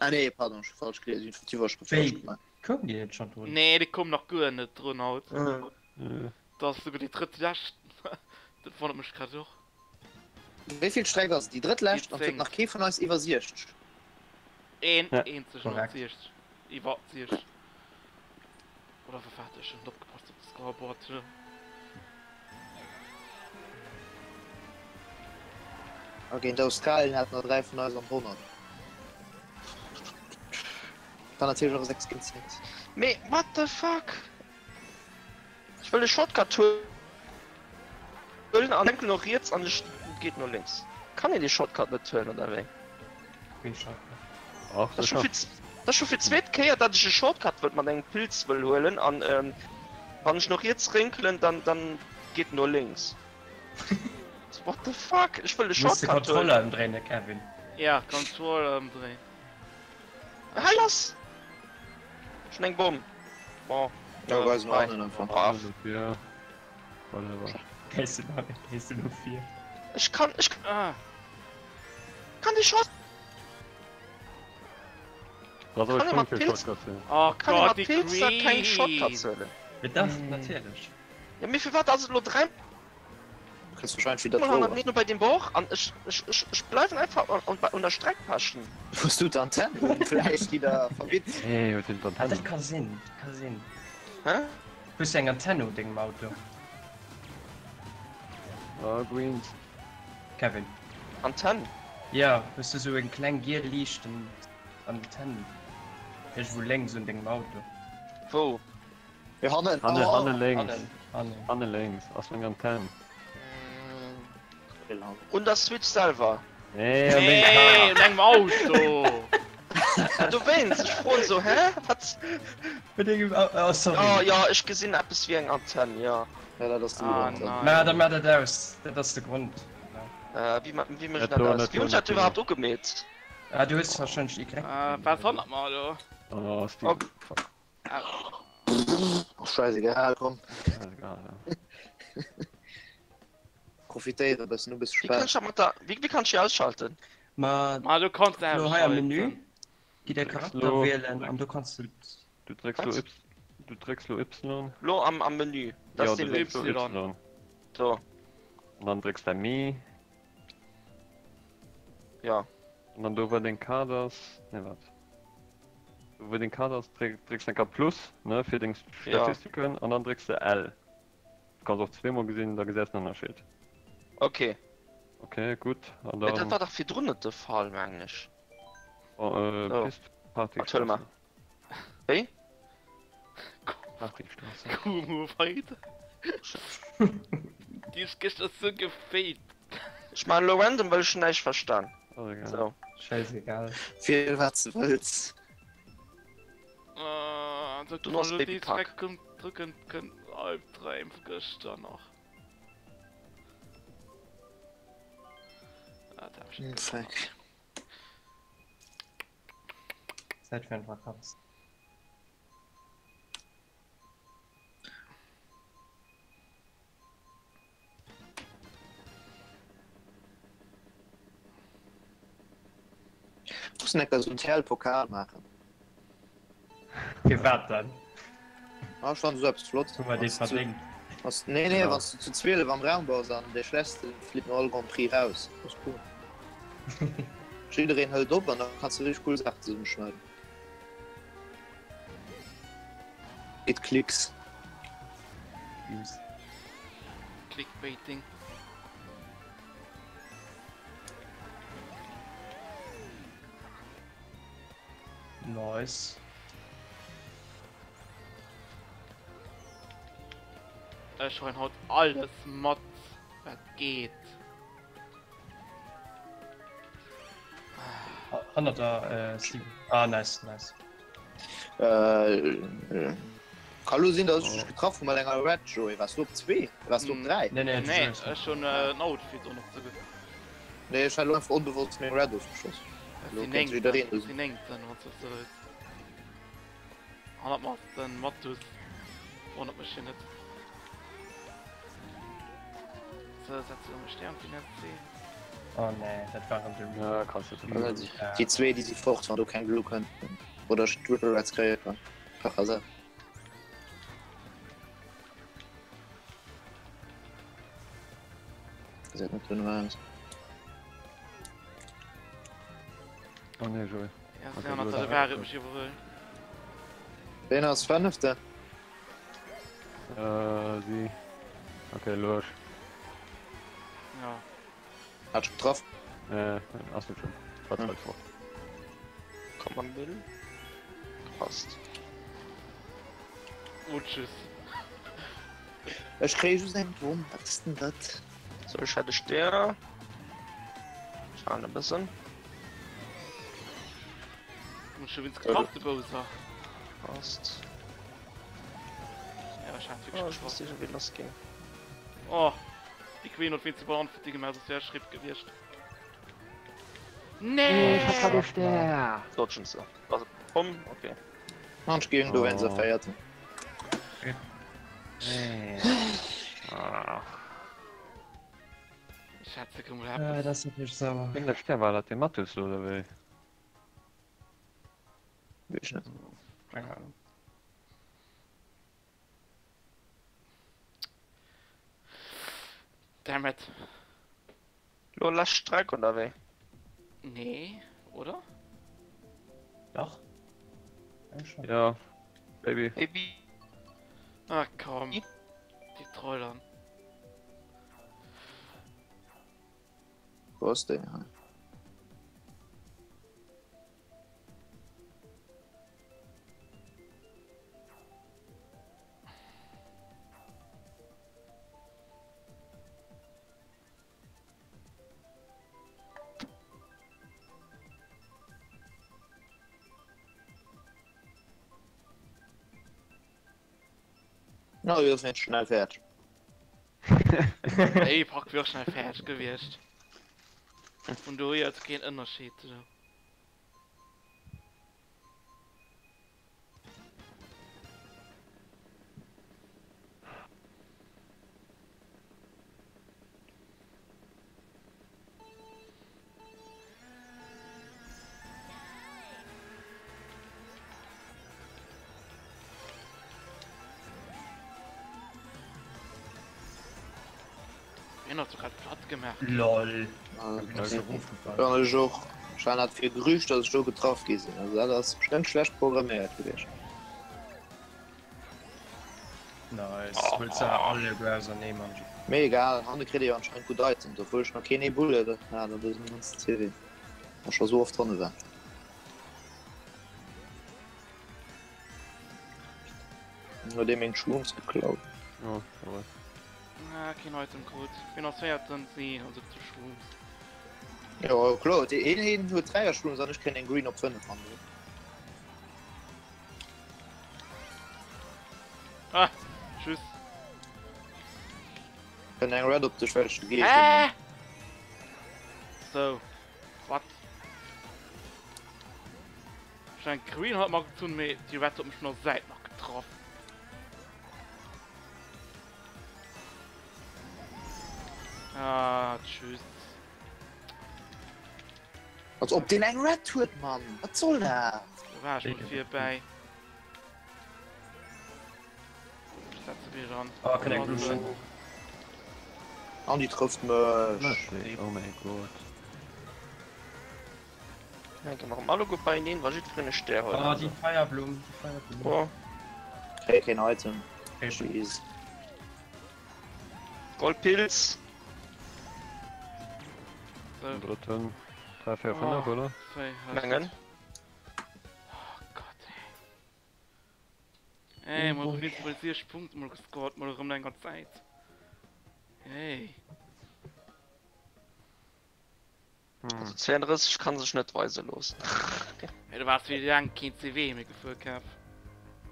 Ah nee, pardon, ech hu falsch gelies, ech hunn d'Iwwerschrëft Wéi? falsch gemaach. Koum déi net schon drun? Nee, déi koum nach guer net drun haut. Äh. Dat ass souguer déi drëttlescht. Dat wonnert mech grad och. Wéi vill Streck ass et? Déi drëttlescht Déi an et huet nach zéngt. kee vun eis iwwer 60. Een Ja. eenzegen huet Korrekt. 60. Iwwer 60. Oder wa waart, ech hunn net opgepasst op de Scoreboard. A géint Australien haten der 3 vun eis an 100. War natierlech och e 6 géint 6. Mee what the fuck? Ech wëll e Shortcut huelen an enkel no riets an ech geet no lénks. Kann een dee Shortcut net huelen oder wéi? Wéi Shortcut? Ach, Dat ass scho fir dat ass scho fir d'zweet Kéier dat ech e Shortcut wëllt mat engem Pilz wëll huelen an wann ech no riets rénkelen dann dann geet en no lénks. What the fuck? Ech wëll de Muss de Shortcut huelen. Controller ëmdréinen, Kevin. Ja, Controller ëmdréinen. Hei lass! Ech hunn eng Bomm. Bon. Ja, weis no hannen einfach. Hannen vir. Whatever. Gees du no, gees du no vir. Ech kann, ech ah. kann déi Short. Was soll Kann ich ee mat fir Pilz- Shortcuts sinn? Oh Kann ee Gott, mat déi Pilzer keng Shortcuts Queen! huelen? Jo dach, natierlech. Ja, mee firwat ass et elo 3 Du kriss wahrscheinlech wieder mol d'Wouer. hannerteneen bei deem Bor an ech, ech, ech, ech bleiwen einfach an, an, un der Streck pechen. Hues du d'Antenn un vläicht, déi der verbitt? Hey, huet hien Ah, d'Antenn dat un? ka sinn, dat ka sinn. Hä? Hues du eng Antenn un dengem Auto? Ah, Greens. Kevin? Antenn? Jo, hues du sou eng kleng giel liichtend Antenn iergendwou lénks un dengem Auto? Wou? Jo, hannen. Hanne, Oh! hanne lénks. Hannen, hannen. Hanne lénks ass meng Antenn. Un der Switch selwer? Nee, un dengem Nee, Kar. un engem Auto! Ja, dowéinst, ech froen sou, hä? Wat? Bei dengem Auto, oh sorry. Oh jo, ech gesinn eppes wéi eng Antenn, jo. Ja, dat ass de Ah, Antenn. nein. Ma da maach dat aus, dat ass de Grond. Äh, wéi ma, wéi mécht Net een dat do, aus? net Wéi do, hunn ech net dat do. iwwerhaapt ugemeet? Ah, du hues wahrscheinlech Y. Äh, was honnert mer elo? Oh, Steve. Ok. Fuck. Ach, scheißegal, komm. Scheißegal, ja. Profitéier e bëssen, du bist Wéi kann spät. ech dat mat der, wéi, wéi kann ech déi ausschalten? Ma Ma du kanns se lo hei am Menü, ausschalten. gi däi Drécks Charakter lo, wielen an do kanns du. du drécks lo Wat? Y, du drécks lo Y. Lo am, am Menü, dat Ja, ass du dee drécks lénks. lo Y. Y. Do, An dann drécks de Me. ja. An dann do wou deng Kaart ass, nee wat? Do wou deng Kaart ass, dréck, drécks enker Plus, ne, fir deng Ja. Statistiken an dann drécks de L. Du kanns och zweemol gesinn, da gesäis den Ënnerscheed. Okay. Okay, gutt. An Mee dat dann war dach virdrun net de Fall, mengen ech. oh, äh, So. Pist Party Wat huele mer? Straße. Wéi? Party Straße. Kumu weiter. Déi ist gestern so gefaked. Ech maachen elo random, well ech hunn näischt verstan. Ass egal. So. Scheißegal. Wiel wat s de wëlls. Äh, so Du hast die Babypack. Strecken drücken können Albträume von gestern noch. Ah, da hab ich Hm, Fuck. Zäit fir eng Vakanz. Mussen enker esou en TL-Pokal maachen. Firwat dann? Ah, ech fannen esou eppes flott. Hu mer dee verdéngt? Wanns, nee, nee, Genau. wanns du zu 12 am Raum bass an dee Schlechtsten flitt no all Grand Prix raus. Dat ass cool. Jiddereen hëlt op an da kanns du richteg cool Saachen zesummeschneiden. It clicks. Views. Clickbaiting. Nice. Ech huelen haut alles mat, wat geet. Hannert der, äh, Steven. Ah, nice, nice. Äh, ka lo sinn, dass ech dech getraff hu mat enger Red Joey. Waars du op 2? Waars du op 3? Nee, nee, Nee, ech hunn en Outfit och nach ze ginn. Nee, ech hat lo einfach onbewosst meng Red ofgeschoss. Et Lo sinn kéint 9, jiddereen et sinn 19, wann s du esou wëlls. Hannert mer ass den Matus. Wonnert mech jo net. So, setze elo mech Stern fir den SC. Oh nee, dat war erëm de Ja, kanns du Also, déi zwee, déi si fort, wann do keng Blue kënnt. Oder ech Triple Reds kréie kann. Par hasard. Gesäit net duerno aus. Oh nee, Joé. Ja, Okay, okay, du du hues war et mech iwwerhuelen. Ween ass Fënnefte? Äh, si. Okay, lo ech. Ja. Hat scho getraff. Nee, ass net schlëmm. War ze weit fort. Komm am Müll. Passt. Oh, tschüss. Ech kréie just eng Bomm. Wat ass denn dat? So, ech hätt e Steer. Ech halen e bëssen. Hun schon wins getraff, de Bowser. Passt. Ja, ech hat wirklich Oh, ech getraff. wosst nicht, wéi lass ging. Oh. Déi Queen huet wéinst de Banane futti gemaach, soss wär ech RIP gewiescht. Nee! Ech hat grad ee Stär! Dodgen se. Also, komm, okay. An ech ginn do wéinst der véierten. RIP. Nee. Ach. Ech hat ze mol eppes. Dat ass natierlech sauer. Wéi eng Stär war dat? Dee Mathus oder wéi? Weess ech net. Keng Ahnung. Damn it. Lo lescht Streck oder wéi? Nee, oder? Dach. Eng schon. Ja, Baby. Baby. Ah komm. Die Trollern. Wo ass déi? No, jo ass net schnell fäerdeg. Ey, Pak wier och schnell fäerdeg gewiescht. Vun dohier ass keen Ënnerscheed. Wien huet do grad platt gemaach? LOL. Ja, ech och. Ech hat fir Gerücht, dass ech do getraff gi sinn. Also dat ass bestëmmt schlecht programméiert gewiescht. Nice. Huet se alle ausernee, Mann. Mee egal, hanne kritt ee jo anscheinend gutt Items, obwuel ech nach keen ee Bullet hat an dësem ganzen CW. A scho sou oft hanne war. Huet ee meng Shrooms geklaut. Oh, sorry. Ah, keen Item krut. Wien ass véierten? Si, also zu Shrooms. Jo, kloer, deen een huet 3 Shrooms an ech kréien eng Green op 5 hannendrun. Ah, tschüss. Kënnt eng Red op dech, well ech de Geescht Hä? So, wat? Ech eng Green hat mal gezunn, mee déi Red huet mech vun der Säit nach getraff. Ah, tschüss. Als ob deen eng Red huet, Mann! Wat soll dat? Do war ech mol virbäi. Ech setze mech an. Ah, kënnt eng Blue. An déi trëfft mech. Oh mäi Gott. Dann gi mer erëm alleguer beieneen, wa jiddwereen e Stär huet. Ah, déi Feierblumm, déi Feierblumm. Oh. Kréie keen Item. Jeez. Goldpilz. Den drëtten. 3, 4, 5, oder? Mengen. Oh Gott, ey. Ey, mol erëm mol 6 Punkte mol gescored, mol erëm enger Zäit. Hey. Also 32 kann sech net weise loossen. Hey, du warst wéi laang keen CW méi gefuer, Kev.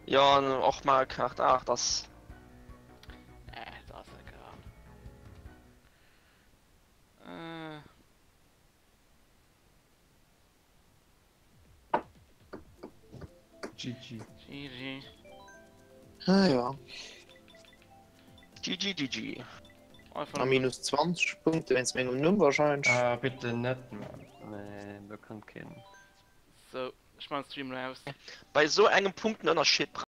Jo, an och Mario Kart 8 ass. Äh, dat ass egal. Äh. GG. GG. Ah ja. GG, GG. A minus 20 Punkte wéinst mengem Numm wahrscheinlech. Ah, bitte net, Mann. Nee, do kënnt keen. So, ech man Stream lo aus. Bei esou engem Punktenënnerscheed.